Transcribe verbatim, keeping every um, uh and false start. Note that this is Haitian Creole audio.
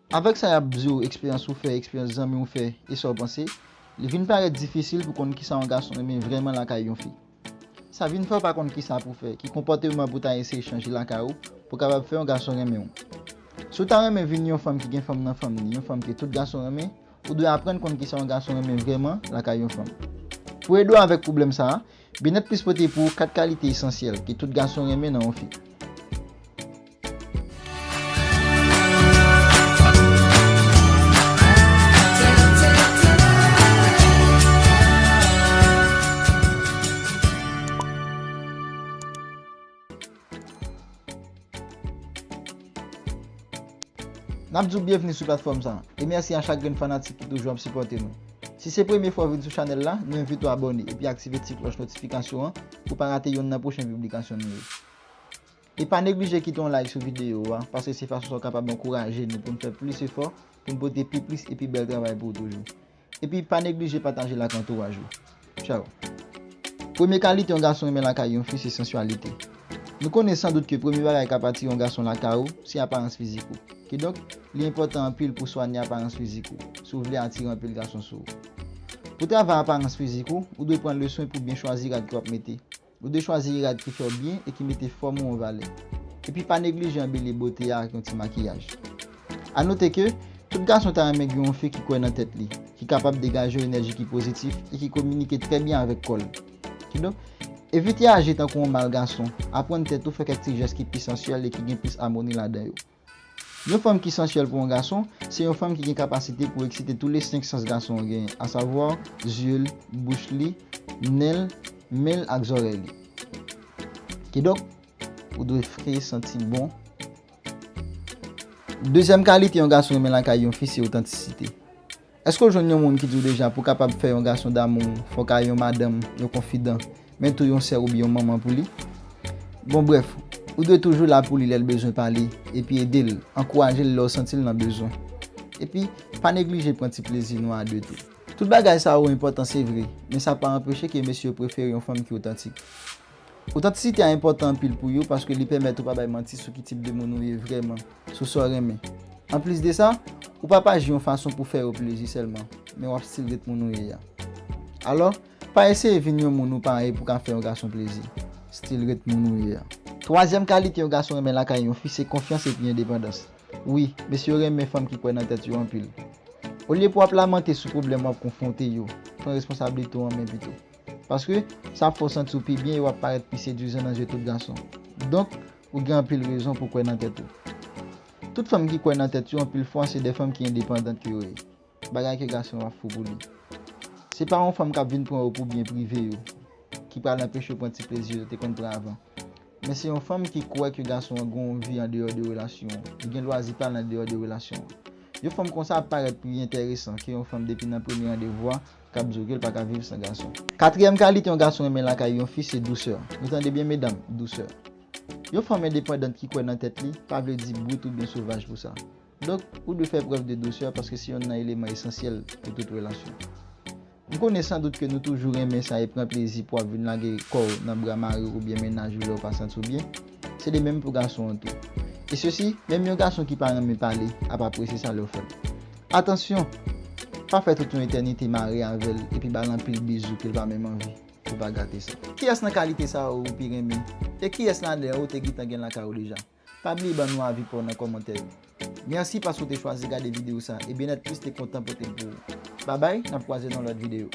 Avèk sa y ap di w, eksperyans ou fè, eksperyans zanmi w fè, e sa w panse, li vin parèt difisil pou konn kisa yon gason renmen vrèman lakay yon fi. Sa vin fè w pa konn kisa pou fè, ki konpòteman pou ta eseye chanje lakay ou, pou kapab fè yon gason renmen w. Si w ta renmen vin yon fanm ki gen fanm nan fanm ni, yon fanm ke tout gason renmen, ou dwe aprann konn kisa yon gason renmen vrèman lakay yon fanm. Pou ede w avèk pwoblèm sa a, Bennett Plus pote pou ou kat kalite esansyèl ke tout gason renmen nan yon fi. N ap di w byenvni sou platfòm sa a, e mèsi a chak grenn fanatik ki toujou ap sipòte nou. Si se premye fwa w vin sou chanèl la, nou envite w abòne epi aktive ti klòch notifikasyon an pou w pa rate yonn nan pwochen piblikasyon nou yo. E pa neglije kite yon like sou videyo a, paske se fason sa w kapab ankouraje nou pou n fè plis efò, pou n pote pi plis e pi bèl travay pou w toujou. Epi pa neglije pataje l ak antouraj ou. Tchao. Premye kalite yon gason renmen lakay yon fi se sansyalite. Nou konnen san dout ke premye bagay k ap atire yon gason lakay ou, se aparans fizik ou. Kidonk, li enpòtan anpil pou w swanye aparans fizik ou, si w vle atire anpil gason sou ou. Pou travay aparans fizik ou, ou dwe pran le swen pou byen chwazi rad ke w ap mete. Ou dwe chwazi rad ki fè w byen e ki mete fòm ou an valè. Epi pa neglije anbeli bote a ak yon ti makiyaj. A note ke, tout gason ta renmen gen yon fi ki kwè nan tèt li, ki kapab degaje yon enèji ki pozitif e ki kominike trè byen avèk kò l. Kidonk, evite aji tankou yon mal gason, aprann tèt ou fè kèk ti jès ki pi sansyèl e ki gen plis amoni ladan yo. Yon fanm ki sansyèl pou yon gason, se yon fanm ki gen kapasite pou eksite tou le senk sans gason an genyen, asavwa, zye l, bouch li, nen l, men l ak zòrèy li. Kidonk, ou dwe fre, santi bon. Dezyèm kalite yon gason renmen lakay yon fi se otantisite. Èske w jwenn yon moun ki di w deja pou w kapab fè yon gason damou w, fò w ka yon madanm, yon konfidan, men tou yon sè oubyen yon manman pou li? Bon, brèf, ou dwe toujou la pou li lè l bezwen pale, epi ede l, ankouraje l lè w santi l nan bezwen. Epi, pa neglije pran ti plezi nou a de tou. Tout bagay sa yo enpòtan, se vre, men sa pa anpeche ke mesye yo prefere yon fanm ki otantik. Otantisite a enpòtan anpil pou yo paske li pèmèt ou pa bay manti sou ki tip de moun ou ye vrèman, sou sa w renmen. Anplis de sa, ou p ap aji yon fason pou fè yo plezi sèlman, men w ap still ret moun ou ye a. Alò, pa eseye vin yon moun ou pa ye pou ka fè yon gason plezi. Still ret moun ou ye a. Twazyèm kalite yon gason renmen lakay yon fi se konfyans epi endepandans. Wi, mesye yo renmen fanm ki kwè nan tèt yo anpil. Olye pou w ap lamante sou pwoblèm w ap konfwonte yo, pran responsablite w an men pito. Paske, sa ap fè w santi w pi byen e w ap parèt pi sedwizan nan zye tout gason. Donk, ou gen anpil rezon pou w kwè nan tèt ou. Tout fanm ki kwè nan tèt yo anpil fwa se de fanm ki endepandant ke yo ye. Bagay ke gason yo ap fou pou li. Se pa yon fanm k ap vin pran yo pou byen prive yo, ki pral anpeche yo pran ti plezi yo te konn pran avan. Men se yon fanm ki kwè ke gason an gen yon vi andeyò de relasyon an. Li gen lwazi pa l andeyò de relasyon an. Yon fanm konsa ap parèt pi enteresan ke yon fanm depi nan premye randevou a k ap di w ke l pa ka viv san gason. Katriyèm kalite yon gason renmen lakay yon fi se dousè. Nou tande byen medam, dousè. Yon fanm endepandant ki kwè nan tèt li pa vle di brit oubyen sovaj pou sa. Donk, ou dwe fè prèv de dousè paske se yonn nan eleman esansyèl pou tout relasyon. M konnen san dout ke nou toujou renmen sa e pran plezi pou w ap vin lage kò w nan bra mari w oubyen mennaj ou lè w pa santi w byen. Se de menm pou gason an tou. E sesi, menm yon gason ki pa renmen pale ap apresye sa lè w fè l. Atansyon! Pa fè tout yon etènite mare avè l epi ba l anpil bizou ke l pa menm anvi. Pou w pa gate sa. Kiyès nan kalite sa yo ou pi renmen? E kiyès ladan yo ou te gentan gen lakay ou deja? Pa bliye ban nou avi pa w nan kòmantè yo. Mèsi paske w te chwazi gade videyo sa e Bennett Plus te kontan pote l pou ou. Babay, n ap kwaze nan lòt videyo.